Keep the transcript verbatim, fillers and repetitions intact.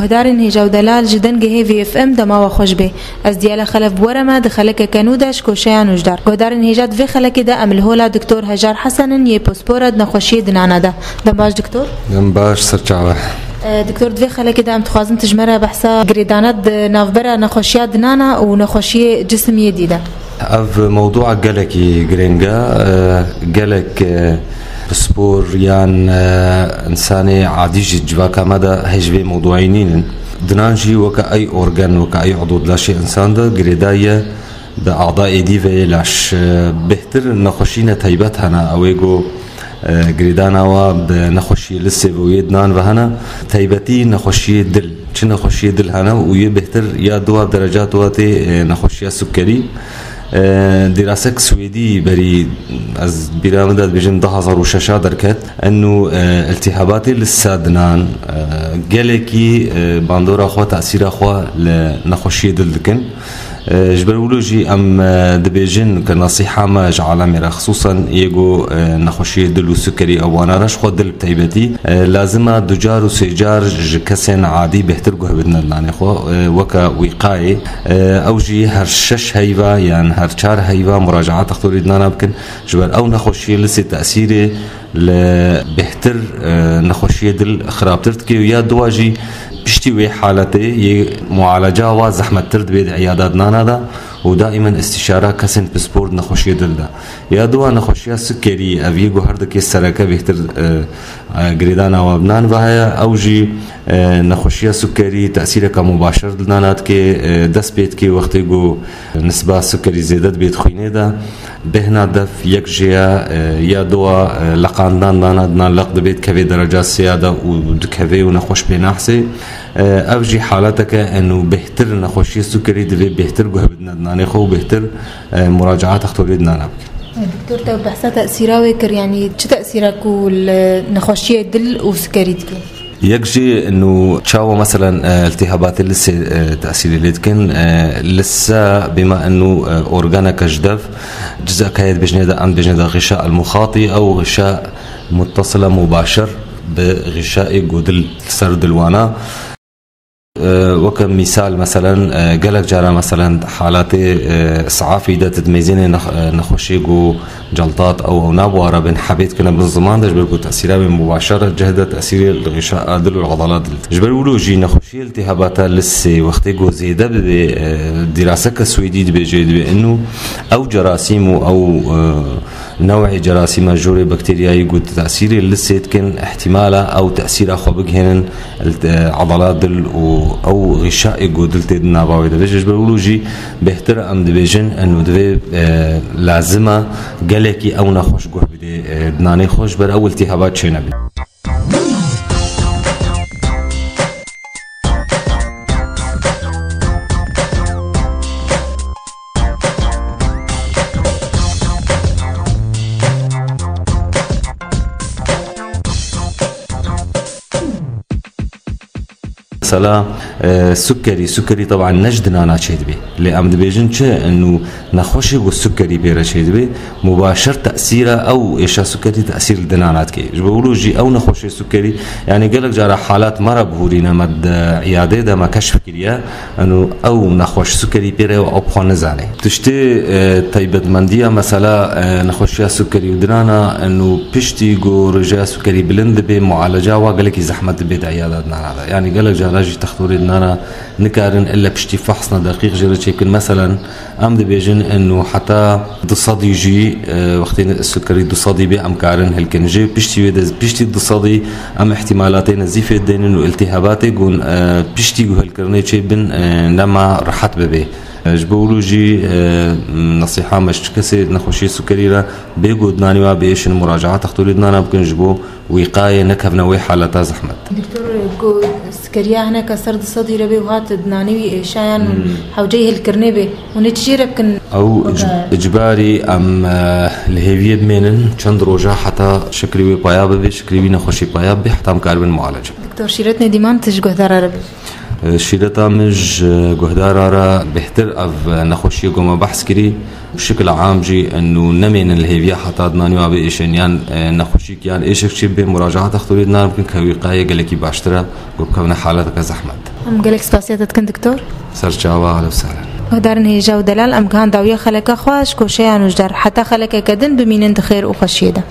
Guhdarên hêja û delal ji Dengê Hêvî F M dema we xweş bê. Ez Diyala Xelef bi we re me di xelekeke nû de ji koşeya nûjdar. Guhdarên hêja, di vê xelekê de em li hola Doktor Hejar Hesen in yê pispor e di nexweşiyê dinana de. Dem baş doktor. Dem baş, ser çav e. E, doktor, di vê xelekê de em dixwazin tu ji me re behsa girêdana di navbera nexweşiya dinana û nexweşiyê cisimiyê dî de. Ev mewdûa gelekî girîng e. E, gelek, e, pispor yan, e, insanê adî jî civaka me de hej vê mewdûayî nînin. Dinan jî weke ey organ, weke ey udû di laşê insan de girêdayî ye, di adayê dî ve yê laş. E, bêhtir nexweşîne taybet hene, ew ê ku, e, girêdana wa bi nexweşiyê lisê ve û yê dinan ve hene. Taybetî nexweşiyê dil. Çi nexweşiyê dil hene û yê bêhtir ya dua dereca dua tê, e, nexweşiya sukerî. E, dîrasek Swêdî berî ez bîra min de dibêjim du hazar û şeş a derket. Enû, e, iltîhabatê li sa dinan, e, gelekî, e, bandora xwe, tesîra xwe li nexweşiyê dil dikin. E, ji ber wilo jî em, e, dibêjin ku nesîha me ji alemê re, xisûsan yê ku, e, nexweşiyê dil û sukerî ewana re, ji xwe dil bi taybetî, e, lazim e du car û sê car ji kesên adî bêhtir guh bidine dilanê xwe, e, weke wîqayê. E, ew jî her şeş heyva yan her çar heyva muracaat extorî dinana bikin. Ji ber ew nexweşiyê lisê tesîrê li bêhtir, e, nexweşiyê dil xirabtir dike û ya dua jî piştî wê haletê yê mualeca wa zehmettir dibe di îyada dinana de û daîmen îstîşara kesên pispor di nexweşiyê dil de. Ya dua nexweşiya sukerî, ev yê ku her du kê sereke bêhtir, e, e, girêdana wa bi nan ve heye, ew jî, e, nexweşiya sukerî tesîreke mubaşir di nana dike, e, dest pê dike wextê ku nisba sukerî zêde dibe di xwînê de. Bêhna def yek jê ye, e, ya dua, e, leqandan dana, dinan leq dibe dikeve dereca sêya de û dikeve û nexweş pê nahsê. E, ev jî haleteke enû bêhtir nexweşiyê sukerî divê bêhtir guh bidine dinanê xwe û bêhtir, e, muracaat extorî dinana bike. Doktor, te behsa tesîra wê kir, yanî çi tesîra ku li nexweşiyê dil û sukerî dike? Yek jî enû çawa, meselen, e, iltîhabatê lisê, e, tesîrê lê dikin, e, lise bîma enû, e, organeke ji dev, cizeke heye dibêjinê de, em dibêjinê de xîşa el-muxatî, ew xîşa muttasila mubaşir bi xîşaê ku dil li ser dilwana. E, weke mîsal, meselen, e, gelek cara, meselen, halatê, e, isafî de tu dimêzênê nex-, e, nexweşê ku celtat ew, ew nabwara bin hebê dikine bin ziman de, ji ber ku tesîra wê mubaşer cih de tesîrê li xîşa dil û edalet dil. Ji ber wilo jî nexweşiyê iltîhabata lisê wextê ku zêde bibe, e, dîraseke Swêdî dibêje, dibê enû ew cerasîm û ew, e, new'ê cerasîma jorê bakteriyayî ku tesîrê lisê dikin, ihtimala ew tesîra xwe bigihênin, e, edala dil û ew xîşaê ku dil tê di nava wê de be. Ji ber wilo jî bêhtir em dibêjin, enû divê, e, lazim e gelekî ew nexweş guh bidê, e, dinanê xwe, ji ber ew iltîhabat çênebin. Mesela, e, sukerî, sukerî teban ne ji dinana çêdibê. Lê em dibêjin çi? Enû nexweşê ku sukerî pê re çêdibê, mubaşir tesîra ew êşa sukerî tesîr li dinana dike. Ji bo wilo jî ew nexweşê sukerî, yanî gelek cara halat me re bihûrîne, me di îyadê de me keşf kiriye. Enû ew nexweş sukerî pê re ye û ew bi xwe nizane. Tiştê, e, taybetmendiya mesela, e, nexweşiya sukerî û dinana, enû piştî ku rêjeya sukerî bilind dibe, mualeca wa gelekî zehmet dibe di îyada dinana de. Yanî gelek cara jî textorê dinana nikarin illa piştî fehsna deqîq jê re çêbikin. Meselen, em dibêjin enû heta du sedî jî, e, wextê sukerî du sedî bê, em karin hilkin. Jê piştî wê de, piştî du sedî em îhtîmalatê nezîfê dênin û îltîhabatê ku, e, piştî ku hilkirinê çêbin, e, nema rehet bibe. E, ji bo wilo jî, e, nesîha me ji kesê nexweşiyê sukerî re bê ku dinanî wa biêşin, muracaat textorê dinana bikin ji bo wîqayê nekevne wê haleta zehmet. Doktor, ku sikeriya hineke ser du sedî re bê û hat dinanî wî êşayan û Hmm. hewceyî hilkirinê bê, hûn ê çi jê re bikin? Ew Weke ic-, icbarî em, e, li hêviyê bimênin, çend roja heta şikrî wê paya bibe, şikrî wî nexweşî paya bibe, heta em karibin mualece. Doktor Şîret Nedîman, tu ji guhdara re bê. E, şîreta min ji guhdara re bêhtir ev, e, nexweşiyê ku me behs kirî, bi şikila am jî enû nemênin li hêviya heta dinanî wa biêşin yan, e, nexweşîk yan êşek çê bê, muracaat textorê dinan bikin, ke wîqayê gelekî baştir e, ku bikevine haleteke zehmet. Em gelek spasiya te dikin, doktor. Serçava, ahlen ve sahlen. Guhdarên hêja û delal, em gihan dawiya xeleka xwe ji koşeya nûjdar. Heta xelekeke din bimînin di xêr û xweşiyê de.